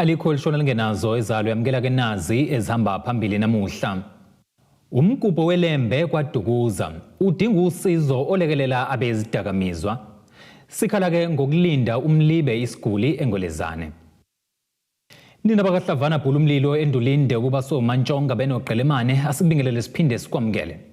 Alikho elishona lingenazo ezalo yamukela ke nazi ezihamba phambili namuhla. Umgubho weLembe kwaDukuza udinga usizo olekelela abezidakamizwa. Sikhala ke ngokulinda umlibe isiguli eNgwelezane. Nina bakaHlavana bhula umlilo eNdulinde ukuba somantshonga benoGqelemane asikubingelele siphinde sikwamukele.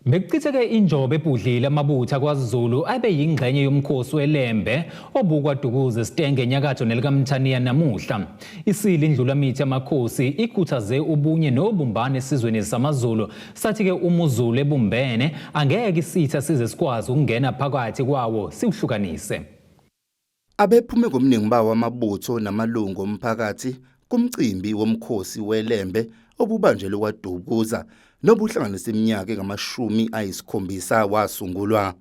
Bekuchitheke injobo ebhudlile amabutho akwaZulu abe yingxenye yomkhosi weLembe obukwaDukuza eSitenge enyakatho nelikaMthaniya namuhla. Isile iNdlulamithi yamakhosi ikhuthaze ubunye nobumbano esizweni samaZulu sathi-ke uma uZulu ebumbene angeke isitha size sikwazi ukungena phakathi kwawo siwuhlukanise. Abephume ngobuningi bawo amabutho namalungu omphakathi kumcimbi womkhosi weLembe obubanjelwe KwaDukuza nobuhlanganisa iminyaka engamashumi ayisikhombisa wasungulwa.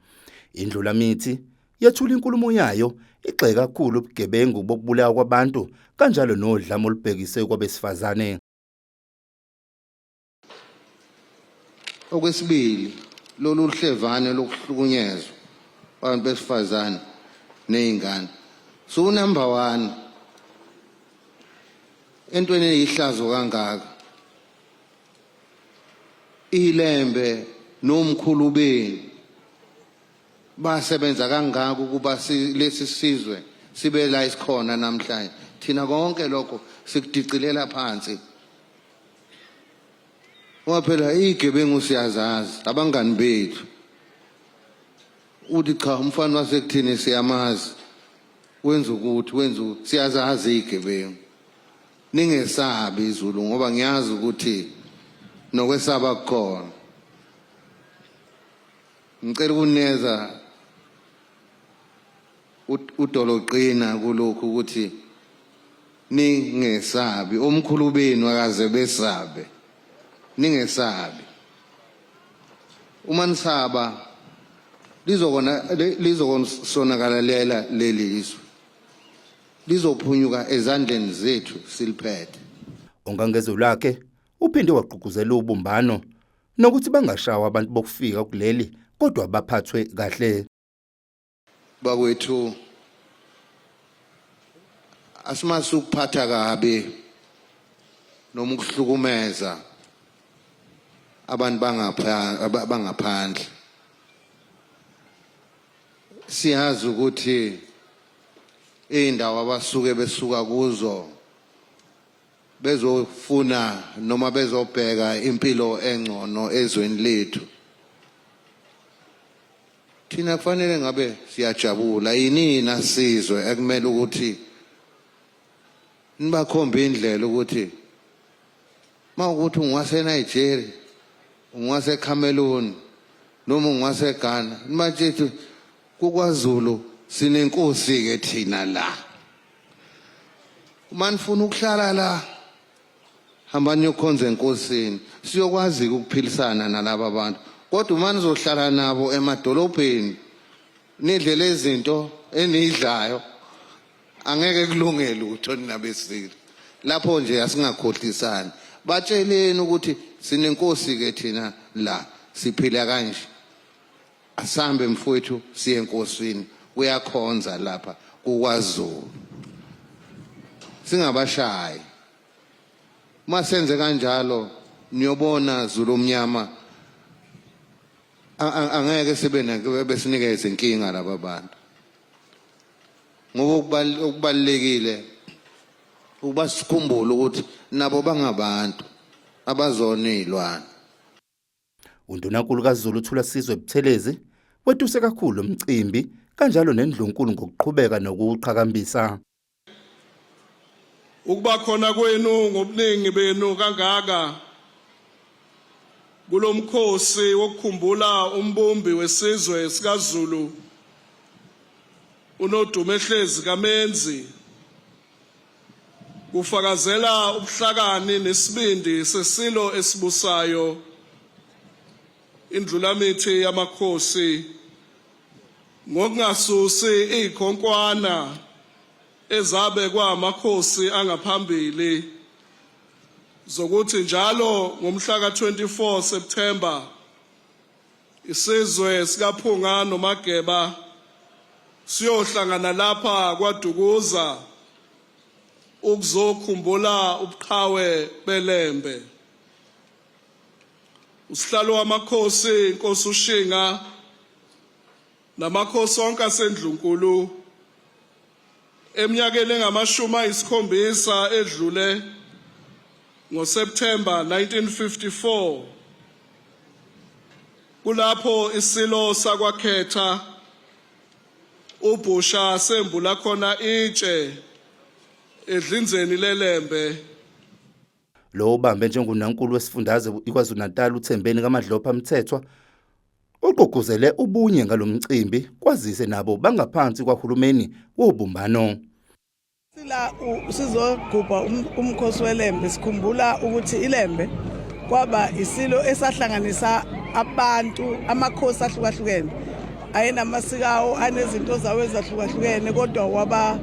Indlulamithi yethula inkulumo yayo igxeke kakhulu ubugebengu bokubulawa kwabantu kanjalo nodlame olubhekiswe kwabesifazane. Okwesibili, lolu hlevane lokuhlukunyezwa kwabantu besifazane nezingane. So number 1 entweni eyihlazo kangaka. Ilembe nomkhulu benu basebenza kangaka ukuba lesi sizwe sibe la isikhona namhlanje. Thina konke lokho sikudicilela phansi. Ngoba phela izigebengu siyazazi, abangani bethu. Uthi cha umfana wasekuthini siyamazi. Wenza ukuthi, wenza ukuthi, siyazazi izigebengu. Ningesabi izulu ngoba ngiyazi ukuthi nokwesaba kukhona. Ngicela ukuneza udolo qina kulokhu ukuthi ningesabi omkhulu benu akaze besabe ningesabi uma nisaba lizokona lizokonsonakalalela leli zwe lizophunyuka ezandleni zethu siliphethe. Ongangezwe lwakhe uphinde wagqugquzela ubumbano nokuthi bangashawa abantu bokufika kuleli kodwa baphathwe kahle. Bakwethu asimase ukuphatha kabi noma ukuhlukumeza abantu bangaphandle. Siyazi ukuthi iy'ndawo abasuke besuka kuzo bezofuna noma bezobheka impilo engcono ezweni lethu. Thina kufanele ngabe siyajabula yinina sizwe ekumele ukuthi nibakhombe indlela ukuthi mawukuthi ungwase Nigeria ungwase Cameroon noma ungwase Ghana nibatshethu kukwaZulu sinenkosi ke thina la uma nifuna ukuhlala la hambani niyokhonza enkosini siyokwazi ukuphilisana nalaba bantu kodwa uma nizohlala nabo emadolobheni nidle lezinto enidlayo angeke kulunge lutho nina besile lapho nje asingakhohlisani batsheleni ukuthi sinenkosi ke thina la siphila kanje asambe mfowethu siye enkosini uyakhonza lapha kukwaZulu singabashayi uma senze kanjalo niyobona Zulu omnyama angeke sibe besinikeze inkinga laba bantu ngoba okubalulekile ukuba sikhumbule ukuthi nabo bangabantu abazona izilwane. UNdunankulu kaZulu uThulasizwe Buthelezi wetuse kakhulu umcimbi kanjalo nendlunkulu ngokuqhubeka nokuwuqhakambisa. Ukuba khona kwenu ngobuningi benu kangaka kulomkhosi wokukhumbula umbumbi wesizwe sikaZulu uNodumehlezi kaMenzi kufakazela ubuhlakani nesibindi sesilo esibusayo iNdlulamithi yamakhosi ngokungasusi izikhonkwana ezabekwa amakhosi angaphambili zokuthi njalo ngomhla ka-24 September isizwe sikaPhunga noMageba siyohlangana lapha kwaDukuza. Ukuzokhumbula ubuqhawe beLembe. Usihlalo wamakhosi inkosi uShinga namakhosi onke aseNdlunkulu eminyakeni engama-70 edlule ngoSeptember 1954 kulapho isilo sakwaKhetha uBhusha sembula khona itshe edlinzeni leLembe. Lo ubambe njengoNdunankulu wesifundazwe iKwaZulu-Natal uThembeni kaMadlopha Mthethwa ugqugquzele ubunye ngalomcimbi kwazise nabo bangaphansi kwahulumeni wobumbano. Sila sizogubha umkhosi weLembe, sikhumbula ukuthi iLembe kwaba isilo esahlanganisa abantu, amakhosi ahlukahlukene ayenamasiko awo, anezinto zawo ezahlukahlukene, kodwa waba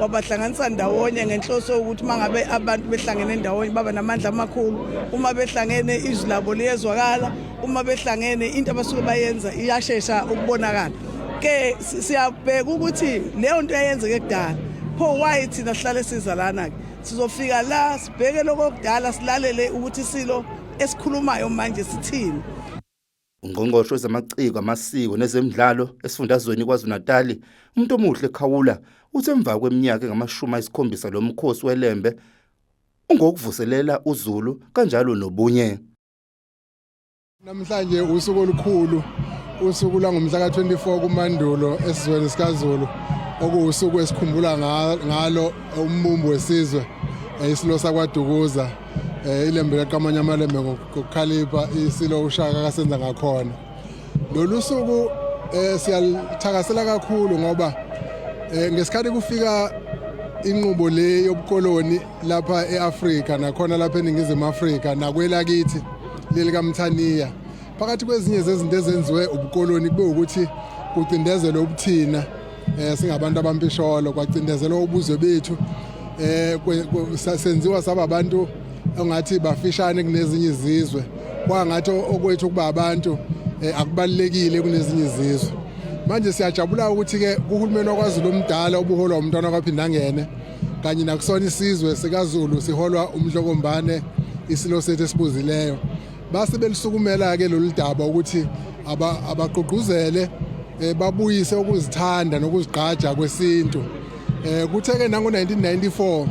wabahlanganisa ndawonye ngenhloso yokuthi uma ngabe abantu behlangene ndawonye baba namandla amakhulu. Uma behlangene izwi labo liyezwakala, uma behlangene into abasuke bayenza iyashesha ukubonakala. Ke siyabheka ukuthi leyo nto yayenzeke kudala, pho why thina sihlale siza lana ke? Sizofika la sibheke lokho okudala, silalele ukuthi isilo esikhulumayo manje sithini. Ungqongqoshe wezamaciko, amasiko nezemidlalo esifundazweni KwaZulu-Natal, uMntomuhle Khawula, uthe emva kweminyaka engama-70 lo mkhosi weLembe ungokuvuselela uZulu kanjalo nobunye. Namhlanje usuku olukhulu, usuku langomhla ka-24 kuMandulo esizweni sikaZulu, okuwusuku esikhumbula ngalo umbumbi wesizwe, isilo sakwaDukuza, iLembe laqamanya amalembe ngokukhalipha, isilo uShaka kasenza ngakhona. Lolu suku siyalithakasela kakhulu ngoba ngesikhathi kufika inqubo le yobukoloni lapha e-Afrika nakhona lapha eNingizimu Afrika nakwelakithi leli kaMthaniya, phakathi kwezinye zezinto ezenziwe ubukoloni kube ukuthi kucindezelwe ubuthina singabantu abampisholo, kwacindezelwa ubuzwe bethu, senziwa saba abantu ongathi bafishane kunezinye izizwe, kwangathi okwethu kuba abantu akubalulekile kunezinye izizwe. Manje siyajabula ukuthi-ke kuhulumeni wakwaZulu omdala obuholwa umntwana kwaPhindangene kanye nakusona isizwe sikaZulu siholwa uMdlokombane, isilo sethu esibuzileyo, base belisukumela-ke lolu daba ukuthi abagqugquzele babuyise ukuzithanda nokuzigqaja kwesintu. Kuthe-ke nango-1994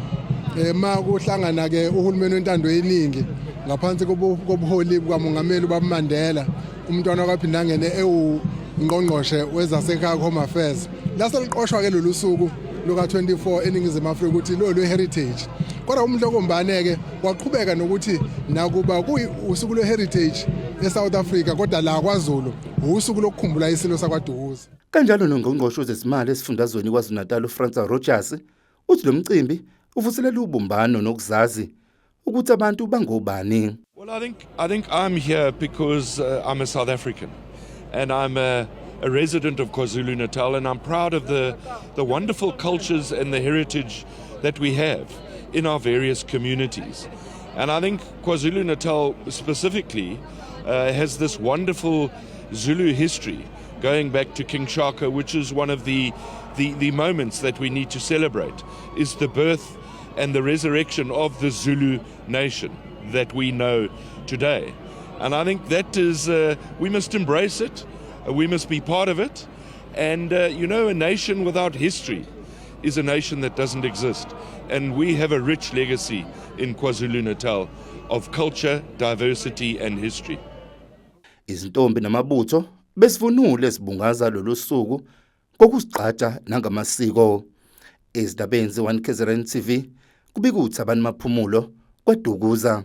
ma kuhlangana-ke uhulumeni wentando yeningi ngaphansi kobuholi bukamongameli ubaba Mandela, umntwana kwaPhindangene ewungqongqoshe wezasekhaya, Home Affairs, lase liqoshwa-ke lolu suku luka-24 eNingizimu Afrika ukuthi lo lwe-heritage. Kodwa uMdlokombane-ke waqhubeka nokuthi nakuba usuku lwe-heritage e-South Africa, kodwa la kwaZulu usuku lokukhumbula isilo sakwaDukuza. Kanjalo nongqongqoshe wezezimali esifundazweni KwaZulu-Natal uFrancois Rogers uthi lo mcimbi uvuselela ubumbano nokuzazi ukuthi abantu bangobani. Well, I think I'm here because I'm a South African, and I'm a resident of KwaZulu Natal, and I'm proud of the wonderful cultures and the heritage that we have in our various communities. And I think KwaZulu Natal specifically has this wonderful Zulu history going back to King Shaka, which is one of the moments that we need to celebrate, is the birth and the resurrection of the Zulu nation that we know today. And I think that is, we must embrace it, we must be part of it. And a nation without history is a nation that doesn't exist. And we have a rich legacy in KwaZulu Natal of culture, diversity, and history. Izintombi namabutho besivunule sibungaza lolu suku ngokuzigqaja nangamasiko. Ezindabeni ze-1 KZN TV kubika uThabani Maphumulo kwaDukuza.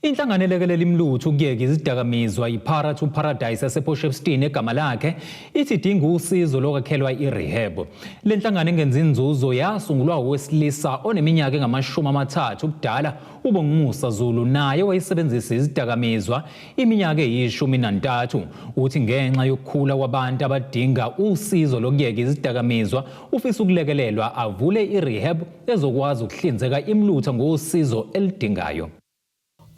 Inhlangano elekelela imilutho ukuyeka izidakamizwa iPara to Paradise yasePort Shepstone egama lakhe ithi idinga usizo lokwakhelwa i-rehab. Le nhlangano engenzi inzuzo yasungulwa owesilisa oneminyaka engama-30 ubudala, uBongumusa Zulu, naye wayesebenzisa izidakamizwa iminyaka eyi-13. Uthi ngenxa yokukhula kwabantu abadinga usizo lokuyeka izidakamizwa ufisa ukulekelelwa avule i-rehab ezokwazi ukuhlinzeka imilutha ngosizo elidingayo.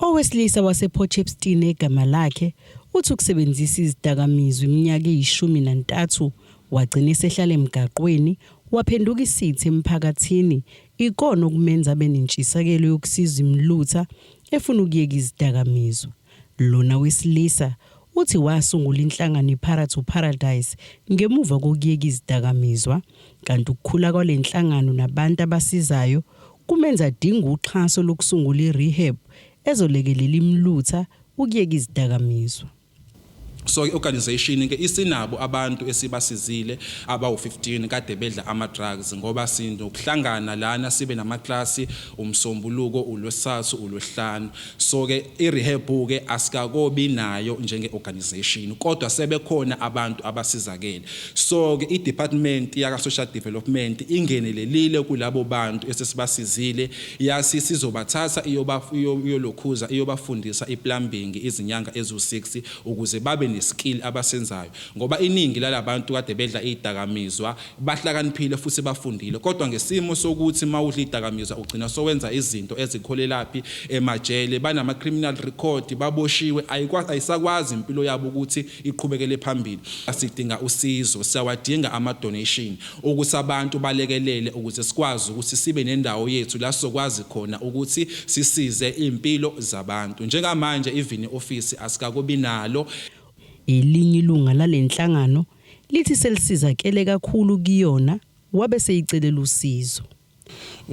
Owesilisa wasePort Shepstone egama lakhe uthi ukusebenzisa izidakamizwa iminyaka eyishumi nantathu Wagcina esehlala emgaqweni waphenduka isitha emphakathini ikona okumenza abe nentshisekelo yokusiza imilutha efuna ukuyeka izidakamizwa. Lona wesilisa uthi wasungula inhlangano iPara to Paradise ngemuva kokuyeka izidakamizwa kanti ukukhula kwale nhlangano nabantu abasizayo kumenza adinge uxhaso lokusungula i-rehab ezolekelela imilutha ukuyeka izidakamizwa. So i-organization ke isinabo abantu esibasizile abawu-15 kade bedla ama-drugs, ngoba sinokuhlangana lana sibe namaklasi umsombuluko, ulwesithathu, ulwesihlanu. So ke i-rehab ke asikakobi nayo njenge-organization, kodwa sebekhona abantu abasizakele. So ke i-department yaka-social development ingenelelile kulabo bantu esesibasizile, yasi sizobathatha iyolokhuza iyobafundisa i-plumbing izinyanga eziwu-6 ukuze babe ne-skill abasenzayo, ngoba iningi lalabantu kade bedla izidakamizwa bahlakaniphile futhi bafundile, kodwa ngesimo sokuthi mawudla izidakamizwa ugcina sowenza izinto ezikholelaphi emajele, banama criminal record, baboshiwe, ayisakwazi impilo yabo ukuthi iqhubekele phambili. Sidinga usizo, siyawadinga ama donation ukuthi abantu balekelele ukuze sikwazi ukuthi sibe nendawo yethu la sizokwazi khona ukuthi sisize impilo zabantu. Njengamanje even office asikakubi nalo. Elinye ilunga lalenhlangano lithi selisizakele kakhulu kuyona, wabe seyicelela usizo.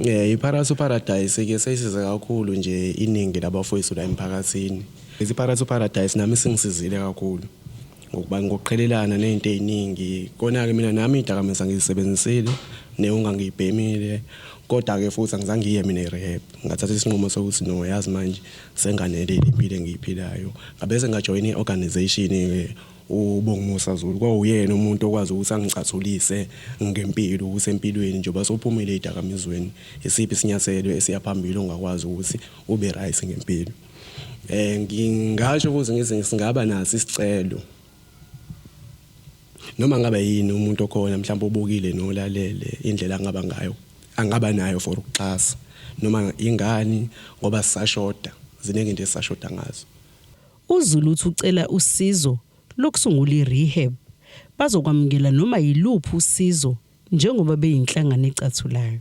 IPara to Paradise ke seyisize kakhulu nje iningi labafowethu la emphakathini. IPara to Paradise nami singisizile kakhulu ngokuba ngokuqhelelana nezinto eziningi. Kona ke mina nami idakamizwa ngizisebenzisile, newunga ngiyibhemile, kodwa ke futhi angizange ngiye mina e-rehab. Ngathatha isinqumo sokuthi no, yazi manje senganelile impilo engiyiphilayo. Ngabe sengajoyina i-organization ke uBongumusa Zulu, kwawuyena umuntu okwazi ukuthi angicathulise ngempilo, ukuthi empilweni njengoba sowuphumile ezidakamizweni isiphi isinyathelo esiya phambili ongakwazi ukuthi ube right ngempilo. Ngingasho ukuthi ngithi singaba naso isicelo noma ngabe yini umuntu okhona mhlawumbe obukile nolalele, indlela angaba ngayo angaba nayo for ukuxhasa noma ingani, ngoba sisashoda, ziningi into esisashoda ngazo. UZulu uthi ucela usizo lokusungula i-rehab. Bazokwamukela noma yiluphi usizo njengoba beyinhlangano ecathulayo.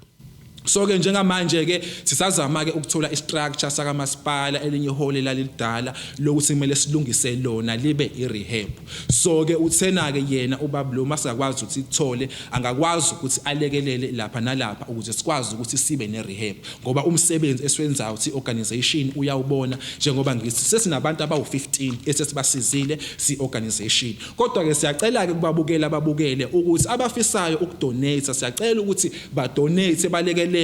So ke njengamanje ke sisazama ke ukuthola istructure sakamasipala, elinye ihole lalidala lokuthi kumele silungise lona libe i-rehab. So ke uthena ke yena ubaba lo masakwazi ukuthi ithole, angakwazi ukuthi alekelele lapha nalapha ukuze sikwazi ukuthi sibe ne-rehab, ngoba umsebenzi esiwenzayo uthi organization uyawubona, njengoba ngithi sesinabantu abawu-15 esesibasizile si-organization. Kodwa ke siyacela ke kubabukela ababukele ukuthi abafisayo ukudonate, siyacela ukuthi badonate balekelele,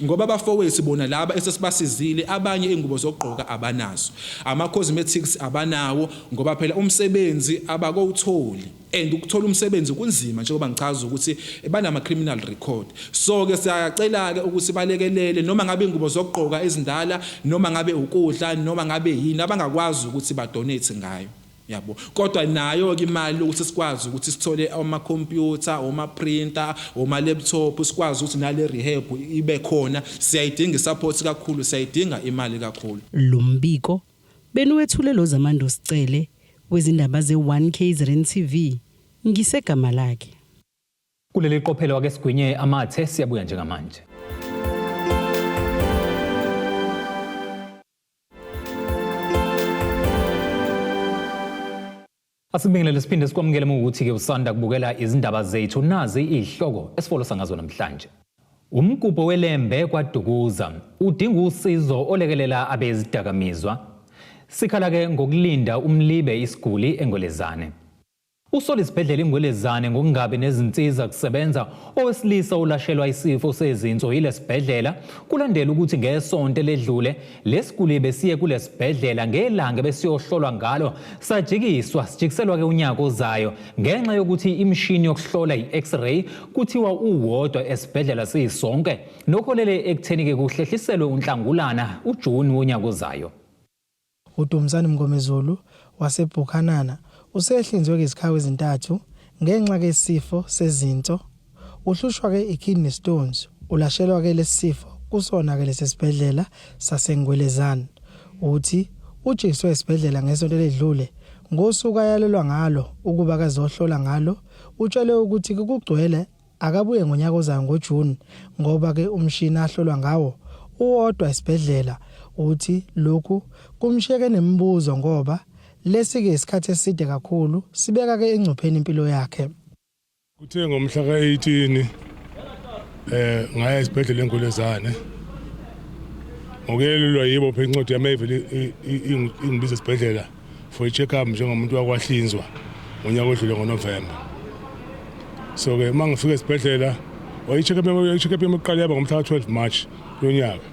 ngoba abafowethu bona laba esesibasizile abanye ingubo zokugqoka abanazo, ama cosmetics abanawo, ngoba phela umsebenzi abakowutholi and ukuthola umsebenzi kunzima, njengoba ngichaza ukuthi banama criminal record. So ke siyacela ke ukuthi balekelele noma ngabe ingubo zokugqoka ezindala, noma ngabe ukudla, noma ngabe yini abangakwazi ukuthi badonate ngayo, yabo. Kodwa nayo ke imali ukuthi sikwazi ukuthi sithole ama computer, oma printer, oma laptop, sikwazi ukuthi nale rehab ibe khona, siyayidinga isupport kakhulu, siyayidinga imali kakhulu. Lombiko beniwethule lo Zamando Sicele wezindaba ze-1 KZN TV ngisegama lakhe. Kuleli qophelo ake sigwinye amathe, siyabuya njengamanje. Asibingelele siphinde sikwamukele ukuthi-ke usanda kubukela izindaba zethu, nazi izihloko esifolosa ngazo namhlanje. Umgubho weLembe kwaDukuza udinga usizo olekelela abezidakamizwa. Sikhala-ke ngokulinda umlibe isiguli eNgwelezane. Usola isibhedlela iNgwelezane ngokungabi nezinsiza kusebenza. Owesilisa olashelwa isifo sezinso yilesibhedlela kulandela ukuthi ngesonto eledlule lesiguli besiye kulesibhedlela ngelanga besiyohlolwa ngalo sajikiswa sijikiselwa ke unyaka ozayo ngenxa yokuthi imishini yokuhlola i-x-ray kuthiwa uwodwa esibhedlela sisonke, nokholele ekutheni ke kuhlehliselwe uNhlangulana uJuni wonyaka ozayo. UDumsani Mngomezulu waseBukhanana usehlinzwe izikhawu ezintathu ngenxa kesifo sezinso. Uhlushwa ke i-kidney stones, ulashelwa ke lesifo kusona ke lesibhedlela saseNgwelezane. Uthi ujikiswe esibhedlela ngesonto eledlule ngosuku ayalelwa ngalo ukuba kazohlola ngalo. Utshelwe ukuthi kugcwele akabuye ngonyaka ozayo ngoJuni ngoba ke umshini ahlolwa ngawo uwodwa esibhedlela. Uthi lokhu kumshiyeke nemibuzo ngoba lesi ke isikhathi eside kakhulu sibeka ke engcupheni impilo yakhe. Kuthe ngomhla ka-18 ngaya esibhedlela eNgwelezane. Ngokuyelulwa yibo phela incwadi yami ayivele ingibiza esibhedlela for i-check up njengomuntu wakwahlinzwa ngonyaka odlule ngoNovember. So ke uma ngifika esibhedlela i-check up yami yokuqala yaba ngomhla ka-12 March lonyaka.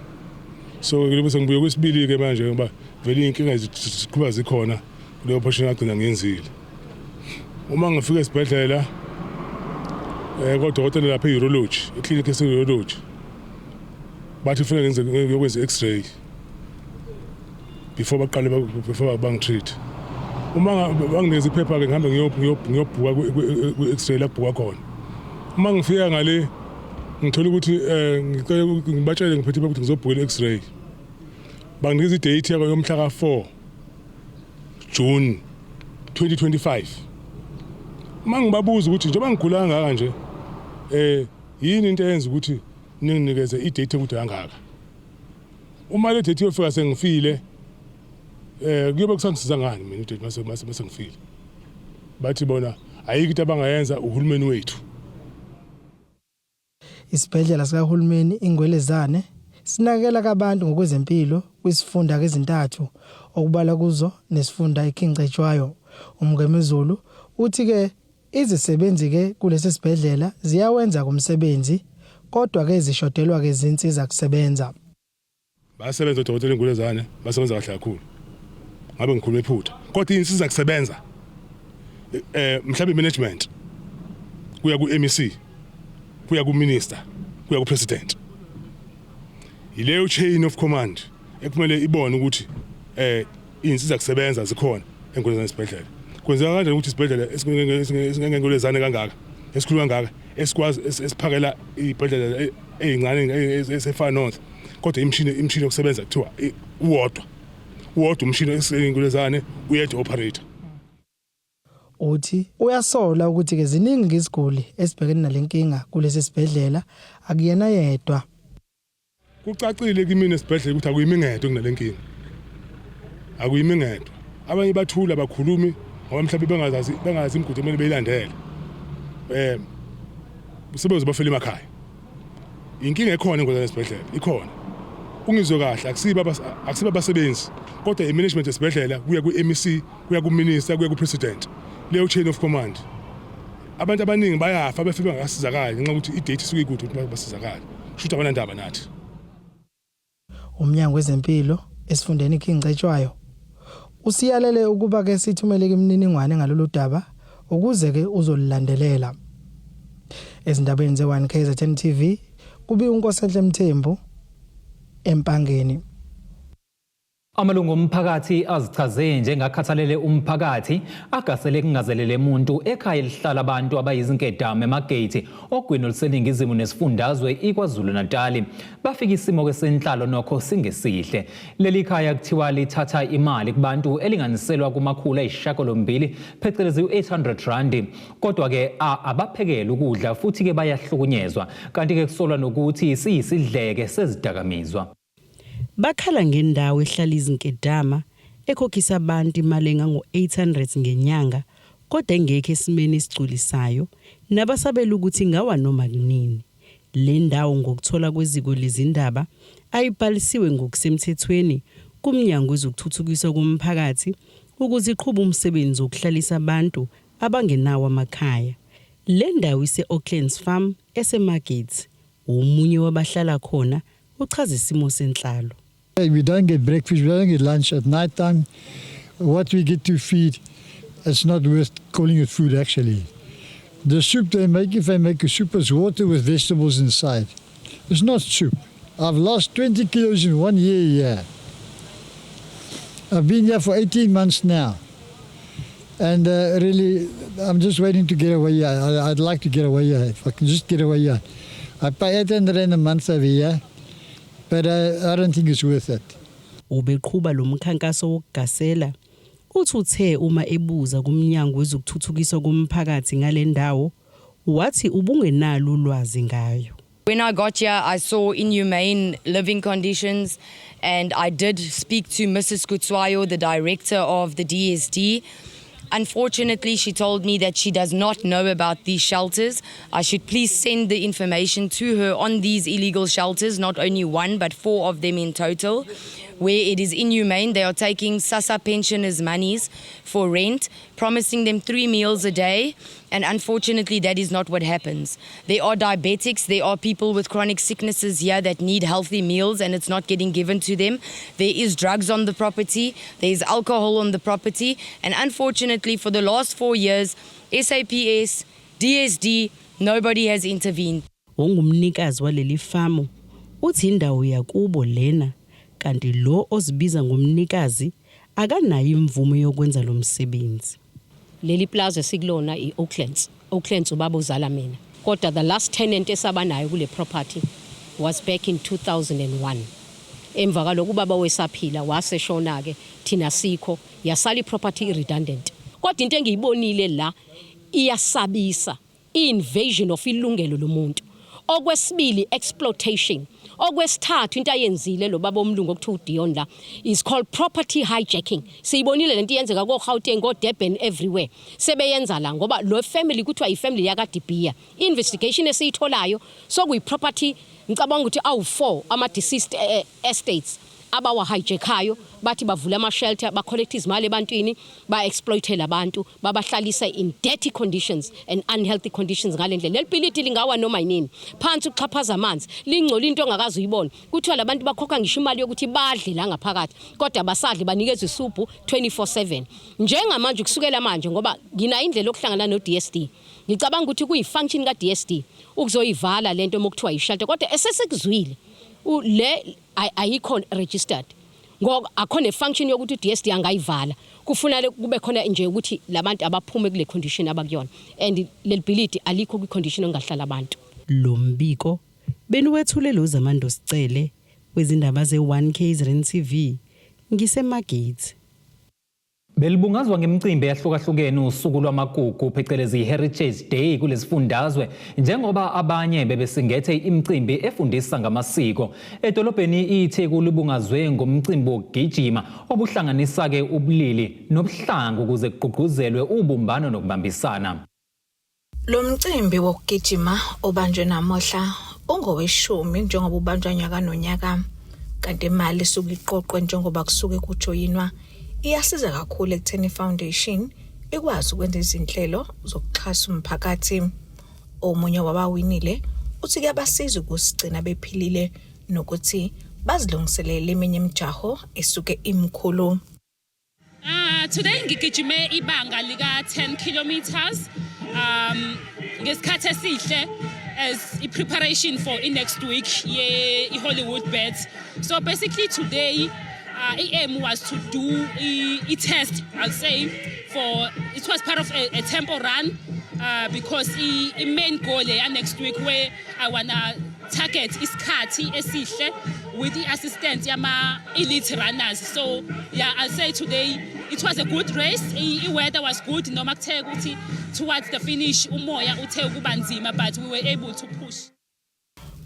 So ke bese ngibuye kwesibili ke manje ngoba vele iy'nkinga ziqhuba zikhona kuleyo operation agcina ngiyenzile. Uma ngifika esibhedlela kodokotela lapha e-urology, eklinikhi ese-urology, bathi kufanele ngenze ngiyokwenza i-x-ray before baqale before bangitreat. Uma banginikeza iphepha-ke ngihambe ngiyobhuka ku-x-ray la kubhukwa khona. Uma ngifika ngale ngithola ukuthi ngicela ngibatshele ngiphethe ukuthi ngizobhukela i-x-ray. Banginikeza i-date yomhla ka-4 June 2025. Uma ngibabuza ukuthi njengoba ngigula kangaka nje yini into eyenza ukuthi ninginikeze i-date ekude kangaka? Uma le date iyofika sengifile kuyobe kusangisiza ngani mina i-date mase mase ngifile? Bathi bona ayikho into abangayenza, uhulumeni wethu. Isibhedlela sikahulumeni iNgwelezane sinakekela abantu ngokwezempilo kwisifunda ezintathu okubalwa kuzo nesifunda iKing Cetshwayo. UMngomezulu uthi ke izisebenzi ke kulesi sibhedlela ziyawenza kumsebenzi kodwa ke zishodelwa ke izinsiza kusebenza. Bayasebenza odokotela eNgwelezane, basebenza kahle kakhulu. Ngabe ngikhuluma iphutha. Kodwa izinsiza kusebenza mhlawumbe management kuya ku-MEC, kuya ku-minister, kuya ku-president. Yileyo chain of command ekumele ibone ukuthi izinsiza kusebenza zikhona eNgwelezane esibhedlela. Kwenzeka kanjani ukuthi isibhedlela esingengeNgwelezane kangaka, esikhulu kangaka, esikwazi esiphakela izibhedlela ezincane ese-Far North, kodwa imishini yokusebenza kuthiwa uwodwa umshini eNgwelezane, uyedwa operator. Uthi uyasola ukuthi ke ziningi iziguli esibhekene nalenkinga kulesi sibhedlela, akuyena yedwa. Kucacile kimina esibhedlela ukuthi akuyimi ngedwa kunalenkinga. Akuyimi ngedwa. Abanye bathula bakhulumi ngoba mhlawumbe bengazi imigudu kumele beyilandele. Sebezobe bafela emakhaya. Inkinga ekhona eNgwelezane esibhedlela ikhona. Ungizwe kahle, akusiba abasebenzi kodwa i-management esibhedlela kuya ku-MEC, kuya ku-minister, kuya ku-president. Leyo chain of command. Abantu abaningi bayafa befike bengakasizakali ngenxa yokuthi i-date isuke ikude ukuthi basizakale. Kusho ukuthi abanandaba nathi. Umnyango wezempilo esifundeni iKing Cetshwayo usiyalele ukuba ke sithumele imininingwane ngalolu daba ukuze ke uzolilandelela. Ezindabeni ze-1 KZN TV kubi uNkosenhle Mthembu eMpangeni. Amalungu omphakathi azichaze njengakhathalele umphakathi agasele kungazelele muntu ekhaya elihlala abantu abayizinkedama eMargate ogwini oluseningizimu nesifundazwe iKwaZulu-Natali. Bafika isimo kesenhlalo nokho singesihle. Leli khaya kuthiwa lithatha imali kubantu elinganiselwa kuma-800 phecelezi u-800 randi. Kodwa ke abaphekele ukudla futhi ke bayahlukunyezwa. Kanti ke kusolwa nokuthi siyisidleke sezidakamizwa. Bakhala ngendawo ehlala izinkedama ekhokhisa abantu imali engango-800 ngenyanga kodwa engekho esimeni esigculisayo nabasabela ukuthi ingawa noma kunini. Le ndawo ngokuthola kweziko lezindaba ayibhalisiwe ngokusemthethweni kuMnyango Wezokuthuthukiswa Komphakathi ukuze iqhube umsebenzi wokuhlalisa abantu abangenawo amakhaya. Le ndawo ise-Oaklands Farm eseMargate. Omunye wabahlala khona uchaza isimo senhlalo. We don't get breakfast, we don't get lunch at night time. What we get to feed, it's not worth calling it food actually. The soup they make, if they make a soup, it's water with vegetables inside. It's not soup. I've lost 20 kilos in 1 year here. I've been here for 18 months now. And really, I'm just waiting to get away here. I'd like to get away here. If I can just get away here. I pay 800 rand a month over here, but I don't think it's worth it. Ubeqhuba lo mkhankaso wokugasela uthi uthe uma ebuza kuMnyango Wezokuthuthukiswa Komphakathi ngale ndawo Wathi ubungenalo ulwazi ngayo. When I got here, I saw inhumane living conditions, and I did speak to Mrs. Kutswayo, the director of the DSD. Unfortunately, she told me that she does not know about these shelters. I should please send the information to her on these illegal shelters, not only one, but four of them in total, where it is inhumane. They are taking SASSA pensioners' monies for rent, promising them three meals a day, and unfortunately, that is not what happens. There are diabetics, there are people with chronic sicknesses here that need healthy meals, and it's not getting given to them. There is drugs on the property, there is alcohol on the property, and unfortunately, for the last 4 years, SAPS, DSD, nobody has intervened. Ongumnikazi waleli famu uthi indawo yakubo lena, kanti lo ozibiza ngomnikazi akanayo imvume yokwenza lo msebenzi. Leli plaza esikulona i-Oaklands. Oaklands ubaba uzala mina, kodwa the last tenant esabanayo kule property was back in 2001. Emva kaloko ubaba wesaphila, waseshona ke, thina sikho, yasala iproperty i-redundant. Kodwa into engiyibonile la iyasabisa, i-invasion of ilungelo lomuntu. Okwesibili, exploitation. Okwesithathu, into ayenzile lo baba omlungu okuthiwa uDion la is called property hijacking. Siyibonile lento iyenzeka ko-Gauteng, ko-Durban, everywhere sebeyenza la, ngoba lo family kuthiwa ifamily yakaDibia. Investigation esiyitholayo sokuyi-property, ngicabanga ukuthi awu-4 ama-deceased estates abawa-hijackayo, bathi bavula ama-shelter, ba-collect izimali ebantwini, ba-exploite labantu, babahlalisa in dirty conditions and unhealthy conditions. Ngale ndlela leli bhilidi lingawa noma yinini, phansi ukuxhaphaza amanzi, lingcole into ongakaze uyibone. Kuthiwa labantu bakhokha ngisho imali yokuthi badle la ngaphakathi, kodwa basadli, banikezwa isuphu 24/7. Njengamanje, kusukela manje, ngoba nginayo indlela yokuhlangana no-DSD, ngicabanga ukuthi kuyi-function ka-DSD ukuzoyivala lento uma kuthiwa yi-shelter, kodwa esesikuzwile le ayikho registered, ngoba akho ne-function yokuthi u-DSD angayivala. Kufuna kube khona nje ukuthi labantu abaphume kule condition abakuyona, and leli bhilidi alikho kwi-condition ongahlala abantu. Lo mbiko beniwethule lo Zamando Sicele wezindaba ze-1 KZN TV, ngiseMargate. Belibungazwa ngemicimbi eyahlukahlukene usuku lwamagugu, phecelezi i-Heritage Day, kulesifundazwe, njengoba abanye bebesingethe imicimbi efundisa ngamasiko. Edolobheni iTheku libungazwe ngomcimbi wokugijima obuhlanganisa-ke ubulili nobuhlanga ukuze kugqugquzelwe ubumbano nokubambisana. Lo mcimbi wokugijima obanjwe namuhla ungoweshumi njengoba ubanjwa nyaka nonyaka, kanti imali isuke iqoqwe njengoba kusuke kujoyinwa iyasiza kakhulu ekutheni i-foundation ikwazi ukwenza izinhlelo zokuxhasa umphakathi. Omunye wabawinile uthi kuyabasiza ukusigcina bephilile nokuthi bazilungiselele eminye imijaho esuke imkhulu. Today ngigijime ibanga lika 10 kilometers ngesikhathi esihle as i preparation for i next week ye i Hollywood Bet. So basically today aim was to do a test, I'll say, for it was part of a tempo run because i main goal ya next week where I wanna target isikhathi esihle with the assistance yama elite runners. So yeah, I'll say today it was a good race. I weather was good, noma kuthe ukuthi towards the finish umoya uthe ukuba nzima, but we were able to push.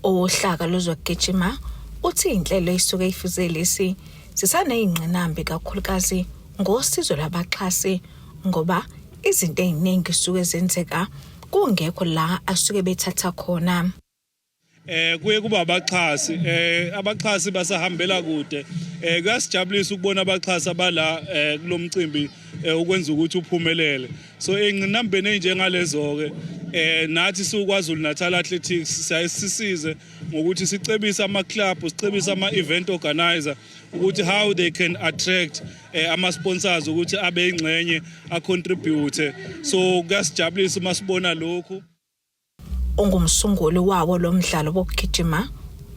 Ohlaka lozokugijima uthi inhlelo isuke ifuze lesi sisaneyingqinambi, kakhulukazi ngosizo lwabaxhasi, ngoba izinto eziningi suke zenzeka kungekho la asuke bethatha khona. Kuye kuba abaxhasi, abaxhasi basahambela kude. Kuyasijabulisa ukubona abaxhasi abala kulomcimbi ukwenza ukuthi uphumelele. So engqinambeni enjengalezo ke, nathi siKwaZulu Natal Athletics siyasisize ngokuthi sicebise ama club, sicebise ama event organizer ukuthi how they can attract ama sponsors ukuthi abe ingxenye, a contribute. So kuyasijabulisa uma sibona lokhu. Ongumsunguli wawo lo mdlalo wokugijima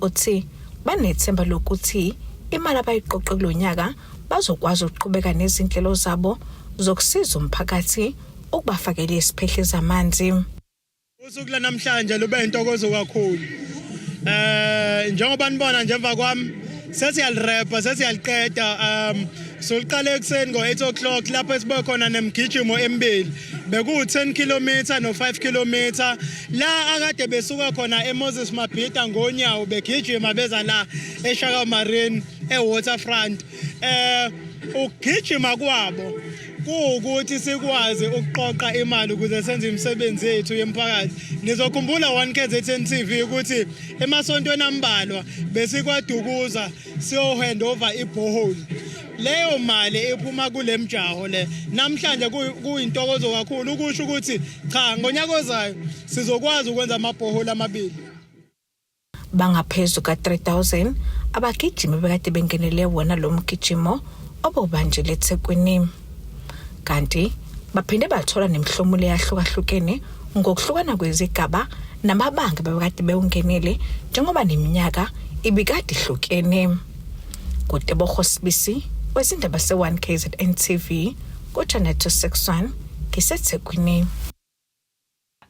uthi banethemba lokuthi imali abayiqoqe kulonyaka bazokwazi ukuqhubeka nezinhlelo zabo zokusiza umphakathi ukubafakela isiphehli zamanzi. Usuku lanamhlanje lube intokozo kakhulu. Njengoba nibona nje emva kwami, sesiyaliwrapa, sesiyaliqeda. Soliqale ekuseni ngo-8 o'clock lapho esibe khona nemigijimo emibili. Beku-10 km no-5 km la akade besuka khona eMoses Mabhida ngonyawo begijima beza la eShaka Marine eWaterfront. Ukugijima kwabo kuwukuthi sikwazi ukuqoqa imali ukuze senze imisebenzi yethu yemphakathi. Nizokhumbula 1KZN TV ukuthi emasontweni ambalwa besikwaDukuza siyo-hand over i-borehole. Leyo mali iphuma kule mjaho le. Namhlanje kuyintokozo kakhulu ukusho ukuthi cha, ngonyaka ozayo sizokwazi ukwenza amabhoholi amabili. Bangaphezu ka-3000 abagijimi bekade bengenele wona lo mgijimo obowubanjelwe eThekwini. Kanti baphinde bathola nemihlomulo eyahlukahlukene ngokuhlukana kwezigaba namabanga bebekade bewungenele njengoba neminyaka ibikade ihlukene. KuTebogo Sibisi wezindaba se-1 KZN TV ku-Channel 261 ngiseThekwini.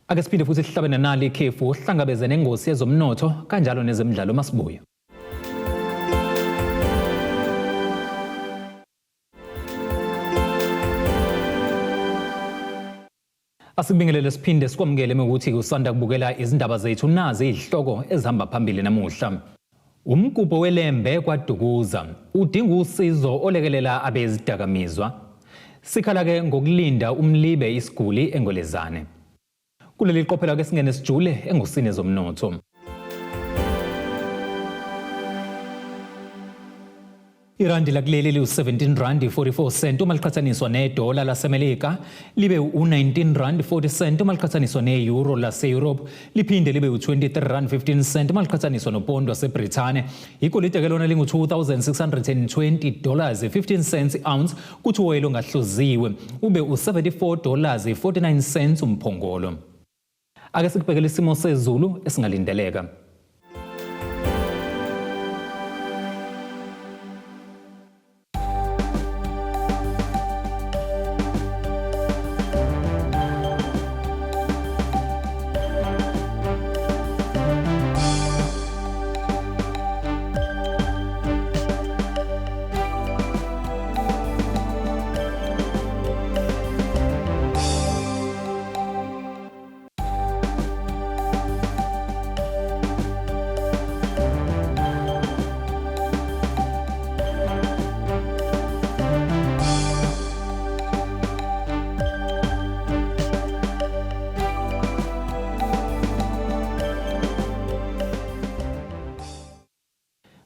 Ake siphinde futhi sihlabe nanali ikhefu uhlangabeze nengosi yezomnotho kanjalo nezemidlalo masibuya. Asikubingelele siphinde sikwamukele ukuthi usanda kubukela izindaba zethu nazi izihloko ezihamba phambili namuhla. Umgubho weLembe kwaDukuza udinga usizo olekelela abezidakamizwa. Sikhala ke ngokulinda umlibe isiguli eNgwelezane. Kuleli qophelo ke singene sijule engosini zomnotho. Irandi lakuleli liwu-17 rand 44 cent uma liqhathaniswa nedola laseMelika, libe u-19 rand 40 cent uma liqhathaniswa ne-euro lase-Europe, liphinde libe u-23 rand 15 cent uma liqhathaniswa nopondo waseBrithane. Igolide ke lona lingu-2620 dollars 15 cents ounce, kuthi uwoyela ongahluziwe ube u-74 dollars 49 cents umphongolo. Ake sikubhekele isimo sezulu esingalindeleka.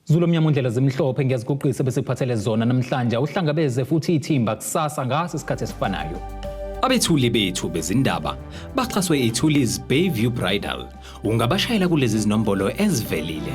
Zulu omnyama undlela zimhlophe, ngiyaziguqisa besiphathele zona namhlanje. Uhlangabeze futhi ithimba kusasa ngaso isikhathi esifanayo. Abethuli bethu bezindaba baxhaswe iThulis Bayview Bridal. Ungabashayela kulezi zinombolo ezivelile.